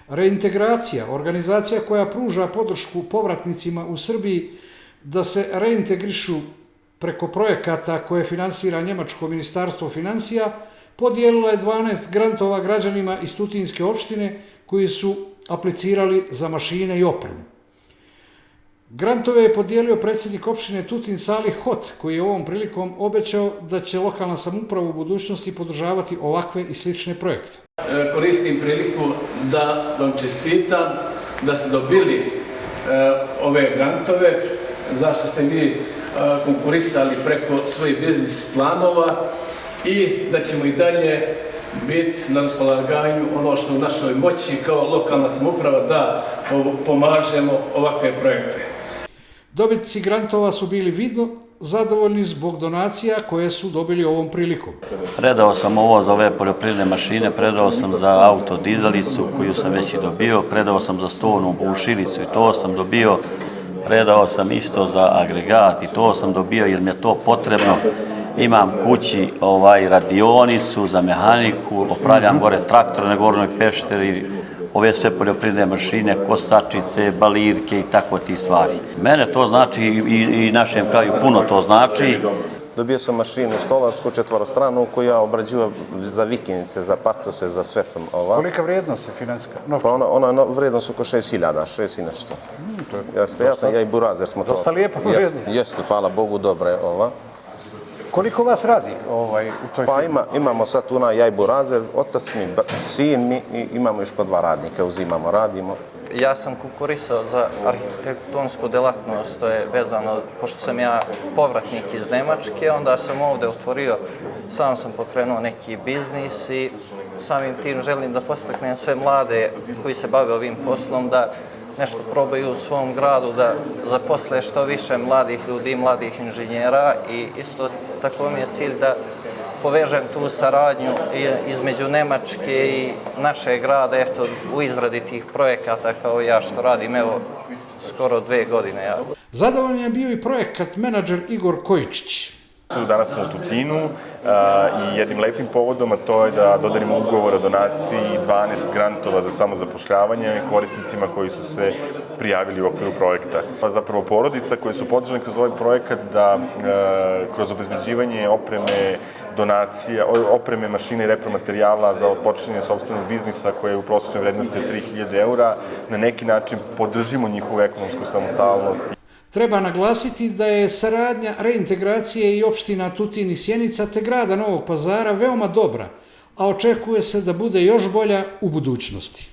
Reintegracija, organizacija koja pruža podršku povratnicima u Srbiji da se reintegrišu preko projekata koje finansira Njemačko ministarstvo financija, podijelila je 12 grantova građanima iz Tutinske opštine koji su aplicirali za mašine i opremu. Grantove je podijelio predsjednik opštine Tutin Salih Hot, koji je ovom prilikom obećao da će lokalna samouprava u budućnosti podržavati ovakve i slične projekte. Koristim priliku da vam čestitam da ste dobili ove grantove, zašto ste vi konkurisali preko svojih biznis planova i da ćemo i dalje biti na raspolaganju ono što u našoj moći kao lokalna samouprava da pomažemo ovakve projekte. Dobitnici grantova su bili vidno zadovoljni zbog donacija koje su dobili ovom prilikom. Predao sam ovo za ove poljoprivredne mašine, predao sam za auto dizalicu koju sam već i dobio, predao sam za stovnu bušilicu i to sam dobio, predao sam isto za agregat i to sam dobio jer mi je to potrebno. Imam kući radionicu za mehaniku, opravljam gore traktor na Gornjoj Pešteri, ove sve poljoprivredne mašine, kosačice, balirke i tako ti stvari. Mene to znači i našem kraju puno to znači. Dobio sam mašinu stolarsku četvorostranu koju ja obrađujem za vikendice, za patose, za sve sam ova. Kolika vrijednost je financijska? Ona vrijednost oko 6.000, 6 i nešto. Ja i Burazer smo to. Dosta lijepa vrijednost. Jeste, hvala Bogu, dobra je ova. Koliko vas radi u toj firmi? Pa imamo sad ja i Burazer, otac mi, sin mi i imamo još po 2 radnika, uzimamo, radimo. Ja sam konkurisao za arhitektonsku delatnost, to je vezano, pošto sam ja povratnik iz Nemačke, onda sam ovdje otvorio, sam sam pokrenuo neki biznis i samim tim želim da postaknem sve mlade koji se bave ovim poslom da nešto probaju u svom gradu, da zaposle što više mladih ljudi, mladih inženjera i isto tako mi je cilj da povežem tu saradnju između Nemačke i našeg grada, u izradi tih projekata kao ja što radim, skoro 2 godine. Zadovoljan je bio i projekat menadžer Igor Kojičić. Danas smo u Tutinu i jednim lepim povodom, a to je da dodelimo ugovor o donaciji 12 grantova za samozapošljavanje korisnicima koji su se prijavili u okviru projekta. Zapravo porodica koje su podržane kroz ovaj projekat da kroz obezbeđivanje opreme, donacija, opreme, mašine i repromaterijala za počinjenje sopstvenog biznisa koje je u prosječnoj vrednosti od 3.000 eura, na neki način podržimo njihovu ekonomsku samostalnost. Treba naglasiti da je saradnja reintegracije i opština Tutin i Sjenica te grada Novog Pazara veoma dobra, a očekuje se da bude još bolja u budućnosti.